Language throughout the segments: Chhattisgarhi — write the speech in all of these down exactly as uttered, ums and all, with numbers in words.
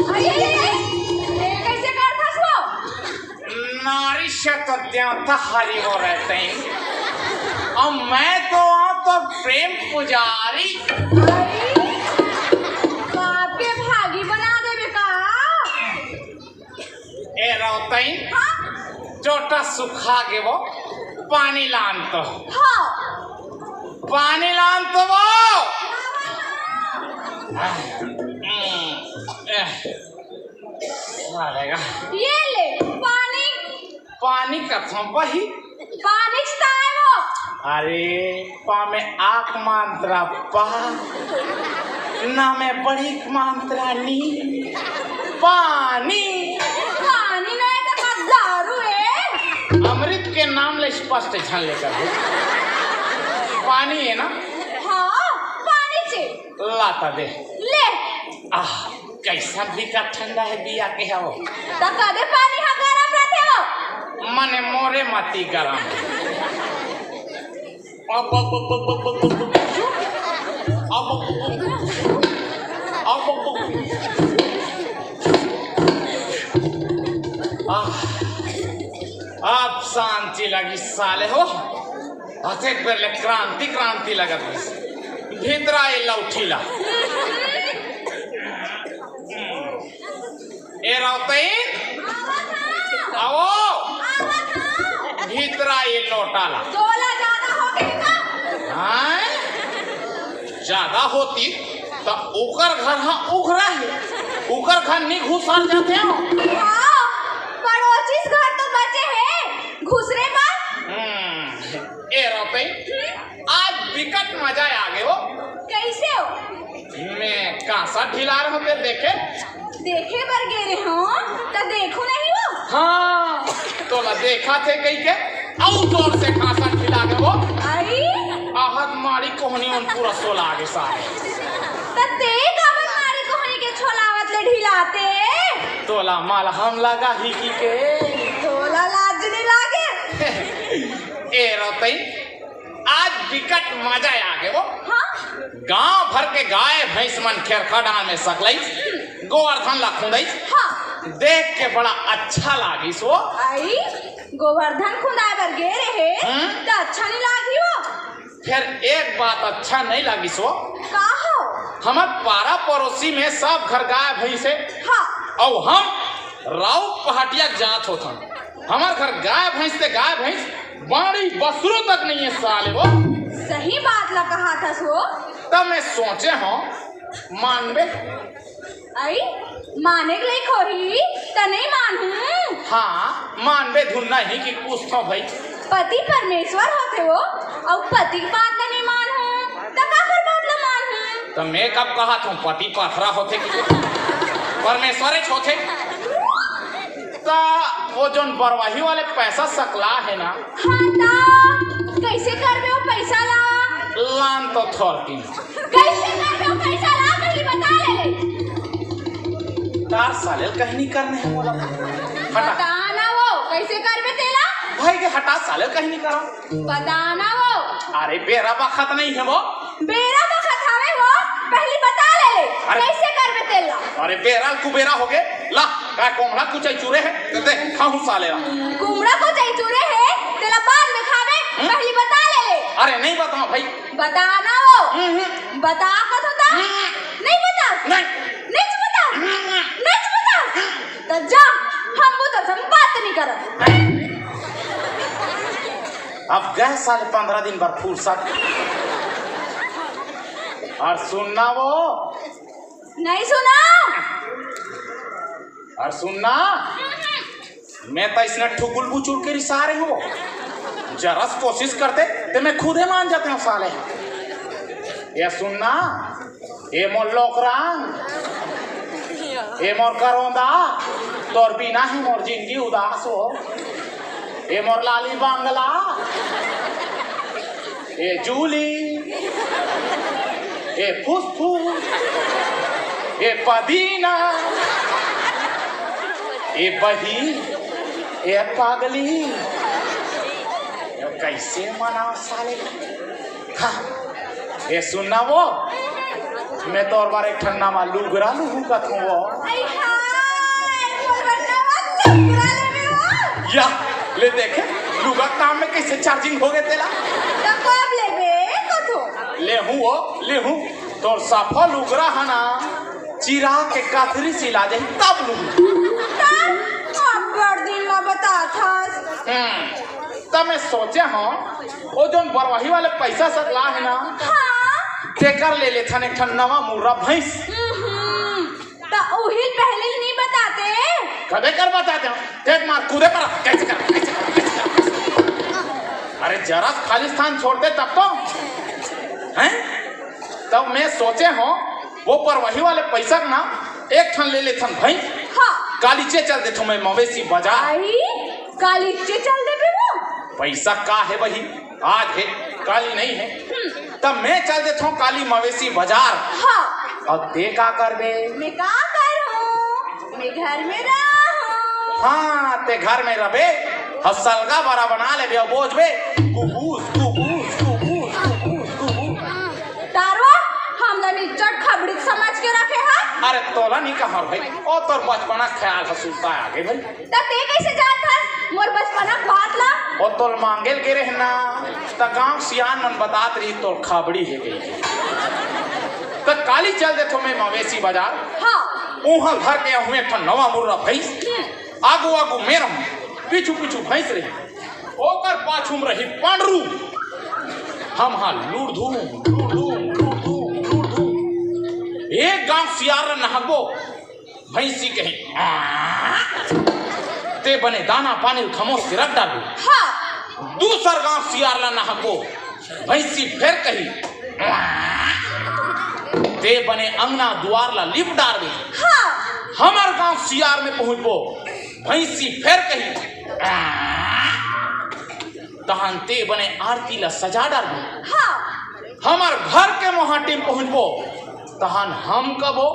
अरे, अरे, अरे, ये कैसे करथस वो? नारी से तो देवता हारी हो रहे तई, अब मैं तो आऊं तो प्रेम पुजारी। अरे, बाप के भागी बना देबे का? ए रौतई, हाँ? चोटा सुखा गे वो, पानी लान तो। हाँ। पानी लान तो वो। हम्म, ए, मारेगा। ये ले, पानी। पानी कथों बही। पानी चिताए वो। अरे, पा में आक मात्रा पा, ना में बड़ीक मात्रा नी। पानी। पानी नहीं तो का दारू है? अमृत के नाम ले स्पष्ट झन लेकर हो। पानी है ना? हाँ, पानी चे। लाता दे। ले। आह, कैसा बिकट ठंडा है बिया के हवो। त कदे पानी ह गरम रथे हो? मने मोरे मती गरम। अब, अब, अब, अब, अब, अब, अब, अब, अब, अब, अब, अब, अब, आह, अब शांति लगी साले हो। अतेक बेर ले क्रांति, क्रांति लगत रहिस। भीतरा ए लौठी ला। ए रौतइन, आवो। भीतरा ए लोटा ला। तोला ज्यादा हो गई का? हाँ? ज्यादा होती त ओकर घर ह उघरा हे, ओकर घर नी घुसर जाथे हो। हाँ, पड़ोसीस घर तो बचे हे, घुसरे बर। हम्म, ए रौतई, आज बिकट मजा आ गे हो। कैसे हो? मैं कांसा ढिला रहो ते देखे। देखे बर गे रहे हो, त देखो नहीं हो। हाँ, तोला देखा थे कही के। अउ जोर से खांसा ढिला गे वो। आई? आहत मारी कोहनी उन पूरा सोला आगे सारे। त ते काबर मारी कोहनी के छोलावत ले ढिलाते? तोला मलहम लगा ही की के? तोला लाज नहीं लागे? ए रौतई, आज बिकट मजा आ गे वो। हाँ? गांव भर के गाय भैंस मन खेरखा डाल में सकलई, गोवर्धन ला खुंदई। हाँ। देख के बड़ा अच्छा लागिस वो। आई? गोवर्धन खुंदाए बर गे रहे, हम्म? त अच्छा नहीं लागी हो। फेर एक बात अच्छा नहीं लागिस वो। का हो? हमर पारा पड़ोसी में सब घर गाय भैंस हे। हाँ। अउ हम राउत पहाटिया के जात होथन। हमर घर गाय भैंस ते गाय भैंस, बाड़ी बसरू तक नहीं है साले वो। सही बात ला कहा थस वो। तब मैं सोचे हूँ, मानबे? आई, माने के लइक होही, त नहीं मानहूँ। हाँ, मानबे धुन नहीं कि पूछथों भई। पति परमेश्वर होथे वो, अउ पति के बात ल नहीं मानहूँ, त काकर बात ल मानहूँ? त मैं कब कहा थों पति पथरा होथे कि परमेश्वरेच होथे? त वो जोन बरवाही वाले पैसा सकला हे ना, हाँ त, कैसे करबे वो पैसा ला? लान तो थोरकिन। कैसे करबे वो पैसा ला, पहली बता ले ले। तार साले ल कहीं नहीं करने है मोला। हटा। बता ना वो, कैसे करबे तेला? भाई के हटा साले ल कहीं नहीं करा। बता ना वो। अरे बेरा बखत नहीं है वो। बेरा बखत हवे वो, पहली बता ले ले। अरे। कैसे करबे तेला? अरे बेरा कुबेरा हो गे, ला। का कोमड़ा कुचई चूरे हे, ते दे, खाहूं साले ला। कुमड़ा कुचई चूरे हे, तेला बाद में खाबे, हम्म? पहली बता ले ले। अरे नहीं बताओ भाई। बता ना वो। बता कथों त? नहीं बतास? नहीं। नहीं बतास? नहीं बतास? त जा, हम वो तो संग बात नहीं करब। अब गए साले पंद्रह दिन बर फुर्सत। अउ सुनना वो। नहीं सुना। अउ सुनना। मैं तो इसने ठुकुल बुचुल के रिसा रहे हूँ। जरा सी कोशिश करते ते मैं खुदे मान जाते हूँ साले। ये सुनना, ये मोर लोकरांग, ये मोर करोंदा, तोर बिना ही मोर जिंदगी उदास हो। ये मोर लाली बांगला, ये जूली, ये फुसफुस, ये पदीना, ये बही, ये पागली। ये कैसे मना साले? हाँ, ये सुनना वो, मैं तोर बर एक ठन नवा लुगरा लुहूँ कथों वो। आई हाय, मोर बर नवा लुगरा लेबे वो। या, ले देखे, लुगरा काम में कैसे charging हो गए तेला। त कब लेबे कथों? लेहूँ वो, लेहूँ। तोर सफा लुगरा हे ना, चिरा के कथरी सिला जाही तब लुहूँ। त अब्बड़ दिन ला बतात हस। हम्म, त मैं सोचे हूँ, वो जोन बरवाही वाले पैसा सकला हे ना, हाँ। तेकर ले लेथन एक ठन नवा मुर्रा भैंस। हम्म, त उही पहली नहीं बताते। कदे कर बताते हो? देख मार, कूदे पर, कैसे कर, कैसे कर, कैसे कर? अरे जरा खालिस्तान छोड़ते तब तो, हैं? तब मैं सोचे हूँ, वो बरवाही वाले पैसा ना, एक ठन ले लेथन भैंस। हाँ। कालीचे चल देथों मैं मवेशी बाजार। आई, कालीचे चल देबे वो। पैसा का हे बही, आज हे, काली नहीं हे। हम्म। तब मैं चल देथों काली मवेशी बाजार। हाँ। अउ ते का करबे? मैं का करूँ? मैं घर में रहूँ। हाँ, ते घर में रहबे। हसलगा बरा बना लेबे अउ बोजबे। कुबूस, कुबूस, कुबूस, कुबूस, कुबूस। तारवा, हमला निच्चट खबड़ी समझ के रखे हस। अरे तोला नहीं कहा भाई, ओ तोर बचपना ख्याल ह सुनता आगे भाई। त ते कैसे जानत हस मोर बचपना के बात ला? ओ तोल मांगेल गे रहे ना, त गांव सियान मन बतात रही तोर खबड़ी हे गई। त काली चल देथों मैं मवेशी बाजार। हाँ। उहाँ घर के हुए एक ठन नवा मुर्रा भैंस। हम्म। आगू आगू मैं रहूँ, पीछू पीछू भैंस रही। ओकर पाछू में रही पांडरू। हम हा लुड़धूम, लुड़धूम, लुड़धूम, लुड़धूम। एक गांव सियार ल नहकबो, भैंसी कही, "आँ।" ते बने दाना पानी ल खमोस के रख डालबो। हाँ। दूसर गांव सियार ल नहकबो, भैंसी फेर कही, "आँ।" ते बने अंगना दुआर ल लिप डारबे। हाँ। हमर गांव सियार में पहुंचबो, भैंसी फेर कही, "आँ।" तहान ते बने आरती ल सजा डारबो। हाँ। हमर घर के मोहाटी में पहुंचबो, तहान हम कबो,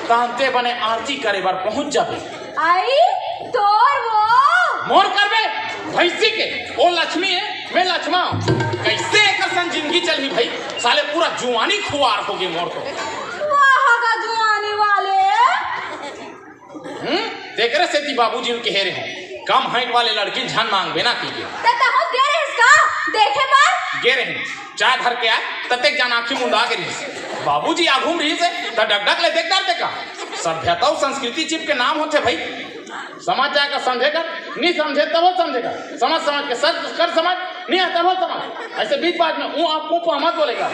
तहान ते बने आरती करे बर पहुंच जाबे। आई तोर वो। मोर करबे, भैंसी के, ओ लक्ष्मी हे, मैं लक्ष्मा हूँ। कैसे एकर संग जिंदगी चलही भाई? साले पूरा जुआनी खुआर हो गे मोर तो। वाह गा जुआनी वाले। हम्म, तेकरे सेती बाबूजी ल कहे रहे हूँ, कम height वाले लड़की झन मांगबे ना कहिके। त तहूँ गे रहिस का देखे बर? गे रहे, चाय धर के आए, ततेक जान आँखी मुंदा गे रहिस। बाबूजी आघू म रहिस हे, त डगडग ले देख डरते का? सभ्यता अउ संस्कृति चिप के नाम होथे भाई। समझ जाए का समझे कर, नहीं समझे तभो समझे कर। समझ समझ के सच कर समझ, नहीं आए तभो समझ। ऐसे बीच बात में ऊँ आ पूँ पा मत बोले कर।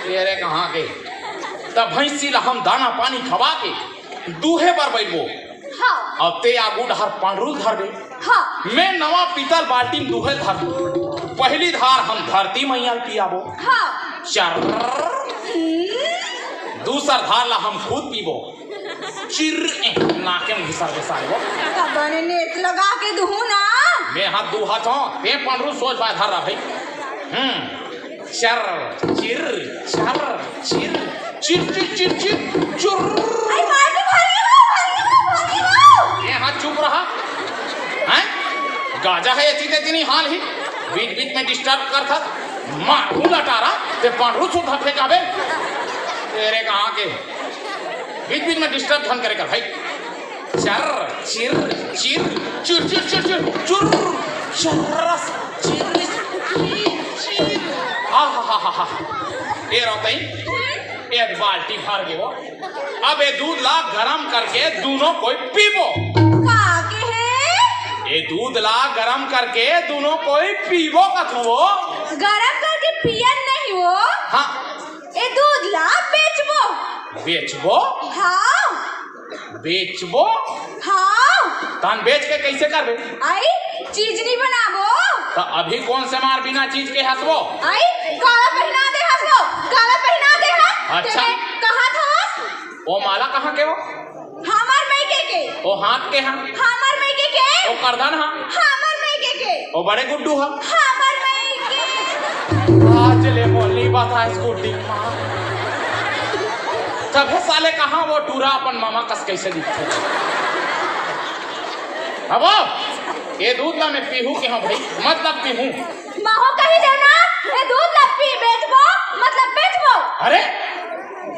तेरे कहाँ के? तब भैंसी ला हम दाना पानी खवा के दूहे बर बइठबो। हाँ। अउ ते आगू डहर पांडरू ल धरबे। हाँ। मैं नवा पीतल बाल्टी म दूहे ल धरबो। पहली धार हम धरती मैया ल पियाबो। हाँ। चर्र। हम्म। दूसर धार ला हम खुद पीबो। चिर्र, ए, नाके म घुसरबे साले वो। त बने नेत लगा के दुहूँ ना। मैं हाथ दुहात हूँ, ते पांडरू सोच बाय धर रहा भाई। हम्म। चर, चिर, चर, चिर, चिर, चिर, चिर, चिर, चुर। अरे मार के भागे वो, भागे वो, भागे वो। ए, हाँ, चुप रहा। हैं? गाजा है, एती तेती नहीं हाल ही। बीच-बीच में disturb करथा। मार, उलटा रहा, ते पांडरू सुधा फेंकाबे। तेरे कहाँ के? बीच-बीच में disturb धन करे कर भाई। चर, चिर, चिर, चुर, चुर, चुर, चुर, चुर, चर्रस, चिर्रिस, चिर, चिर। हा, हा, हा। ए रौतई, ए बाल्टी भर गे वो। अब ए दूध ला गरम करके दूनों कोई पीबो। का कहे? ए दूध ला गरम करके दूनों कोई पीबो कथों वो। गरम करके पियन नहीं वो। हाँ। ए दूध ला बेचबो। बेचबो? हाँ। बेचबो? हाँ। तहन बेच के कइसे करबे? आई, चीज नहीं बनाबो। त अभी कोन से मार बिना चीज के हंसबो? आई, काला पहिना दे हंसबो, काला पहिना दे हंस। अच्छा। तेने कहा था हंस? ओ माला कहाँ के हो? हमर मइके के। ओ हाथ के हा? हमर मइके के। ओ करधन हा? हमर मइके के। ओ बड़े गुड्डू हा? हमर मइके। आज ले मोली बता स्कूटी। तभे साले कहाँ वो टूरा अपन मामा कस कइसे दिखथे। अब ए दूध ला मैं पीहूँ के हाँ भाई, मतलब पीहूँ। महूँ कही देव ना, ए दूध ला पी बेचबो, मतलब बेचबो। अरे,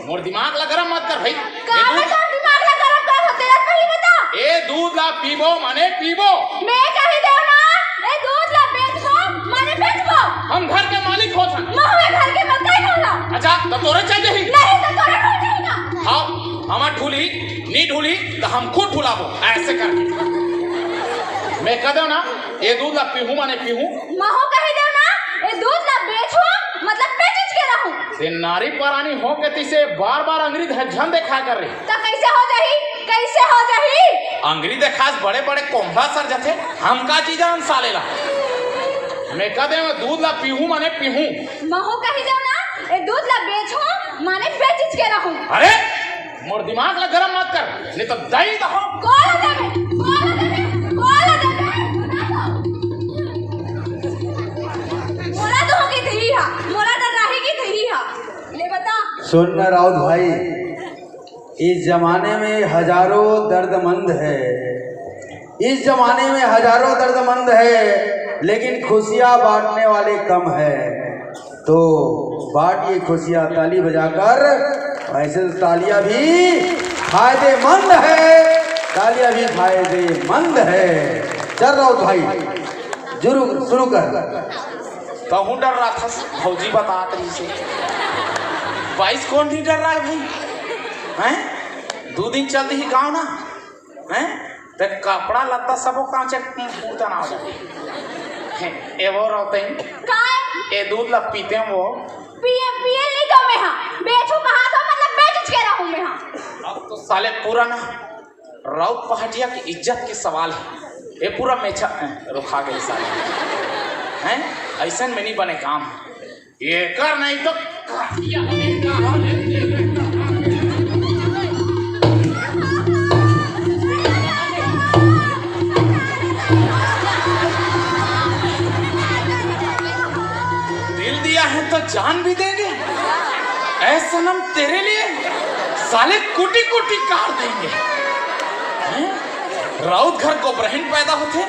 मोर दिमाग ला गरम मत कर भाई। का ए दूध मैं तोर दिमाग ला गरम कर हो, तेरा पहली बता। ए दूध ला पीबो माने पीबो। मैं कही देव ना, ए दूध ला बेचबो माने बेचबो। हम घर के मालिक होत हन। महूँ ए घर के मलकाइन हों ना। अच्छा, त तोरे चल जाही। नहीं, त तोरे हो जाही ना। हाँ, हमर ठुली, नी ठुली, त हम खुद ठुलाबो, ऐसे करके। मैं कह देव ना, ए दूध ला पीहूँ माने पीहूँ। महूँ कही देव ना, ए दूध ला बेचहूँ, मतलब बेचिच के रहूँ। ते नारी परानी हो के तिसे बार-बार अंगरी धज्झन देखा कर रही। त कइसे हो जाही? कइसे हो जाही? अंगरी देखास बड़े-बड़े कोंभा सर जथे, हम का चीज आन साले ला। मैं कह देव दूध ला पीहूँ माने पीहूँ। महूँ कही देव ना, ए दूध ला बेचहूँ, माने बेचिच के रहूँ। अरे, मोर दिमाग ला गरम मत कर, नहीं तो दई दहो। कोला देबे, कोला देबे, कोला देबे। मोला तो होगी थी हा, मोला डर रहेगी थी हा। ले बता। सुन ना राउत भाई, इस जमाने में हजारों दर्दमंद है, इस जमाने में हजारों दर्दमंद है, लेकिन खुशियां बांटने वाले कम है। तो बांटिए खुशियां ताली बजाकर। ऐसे तो तालियां भी फायदेमंद है, तालियां भी फायदेमंद है। चल राउत भाई, शुरू, शुरू कर। कहूँ डर रहा था, भौजी बतात रही से। बाईस कोन नहीं डर रहा है भाई? हैं? दू दिन चल दिही गाँव ना, हैं? ते कपड़ा लत्ता सबो कांचे पूतना हो जाए। हैं, ए वो रहते हैं। काय? ए दूध ला पीते हैं वो। पिए, पिए नहीं तो मैं हाँ। बेचू कहाँ तो मतलब बेच के रहूँ मैं हाँ। अब तो साले पूरा ना राउत पहाटिया की इज्जत के सवाल है। ए पूरा मेछा, ए, रुखा गई साले। हैं? ऐसन में नहीं बने काम। एकर नहीं तो काटिया। दिल दिया है तो जान भी देंगे, ऐ सनम तेरे लिए साले कुटी कुटी काट देंगे। हैं? राउत घर गोबरहिन पैदा होथे,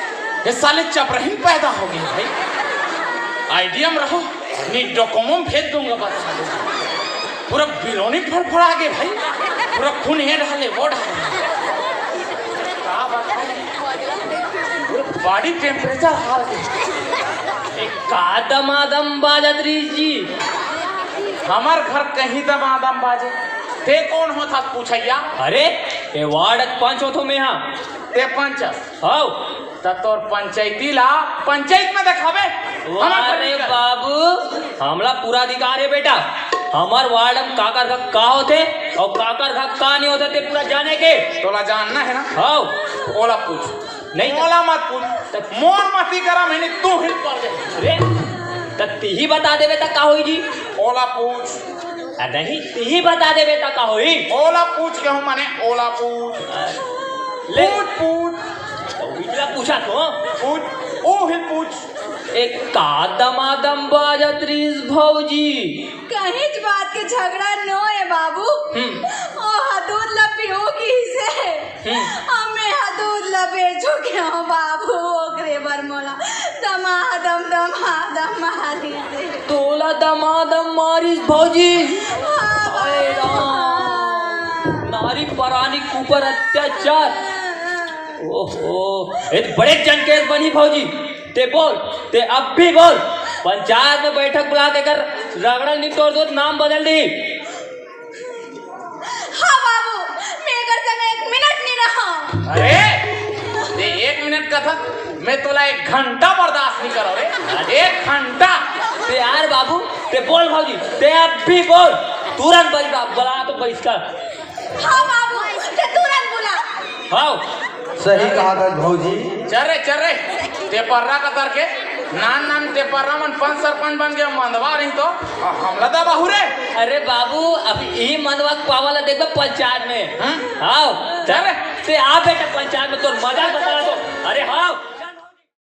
ये साले चपरहिन पैदा हो गए भाई। आइडिया में रहो, नी डोकोमो में भेज दूंगा, बता दो। पूरा बिलोनी फड़फड़ा गए भाई, पूरा खून ये ढाले, वो ढाले। का बताएं? पूरा बॉडी टेम्परेचर हार गए। ए, का दमादम बाजत रहीस जी? हमर घर कहीं दमादम बाजे। ते कोन होथस पूछइया? अरे, ए वार्ड के पंच होथों मैं हा। ते पंच हस? हव। त तोर पंचायती ला पंचायत में देखाबे। हमर घर अरे निकल। बाबू, हमला पूरा अधिकार हे बेटा। हमर वार्ड में काकर घर का होथे अउ काकर घर का नहीं होथे, ते पूरा जाने के। तोला जानना हे ना? हव। ओला पूछ। नहीं तो मोला मत पूछ। त मोर मती गरम हे, नहीं तू ही पड़ जाए। अरे, त तिही बता देबे त का होही जी? ओला पूछ। आ, नहीं, तिही बता देबे त का होही? ओला पूछ के हूँ, माने ओला पूछ। ले। पूछ, पूछ। त उजला पूछा तो। पूछ, ओ ही पूछ। ए, का दमादम बाजत रहीस भौजी? कहींच बात के झगड़ा नो ए बाबू। हम्म। ओ हा दूध ला पीहूँ किहिसे। हम्म। अउ मैं हा दूध ला बेचहूँ के हूँ बाबू, ओकरे बर मोला दमादम, दमादम मारिस हे। तोला दमादम मारिस भौजी? हाँ, हाय बाबू, राम। हाँ। नारी परानी के ऊपर अत्याचार। ओहो, ए तो बड़े जन केस बनही भौजी। ते बोल, ते अब भी बोल। पंचायत में बैठक बुला के कर रगड़ा निपटोर दो, नाम बदल दी। हाँ बाबू, मैं एकर संग एक मिनट नहीं रहा। अरे, ते एक मिनट का था, मैं तोला एक घंटा बर्दाश्त नहीं करो रे। एक घंटा। ते यार बाबू, ते बोल भौजी, ते अब भी बोल। तुरंत बज-, बुला तो बहिष्कार। हाँ बाबू, ते तुरंत बुला। हाँ। सही कहा था भौजी। चल रे, चल रे। ते पर्रा कतर के, नान नान ते पर्रा मन पंच सरपंच बन के मंदवा रही तो, हमला दबाहू रे। अरे बाबू, अब ई मंदवा के पावर ला देखबे पंचायत में। हम्म? हाँ। चल रे। ते आ बेटा पंचायत में, तोर मजा बता तो। अरे हाँ।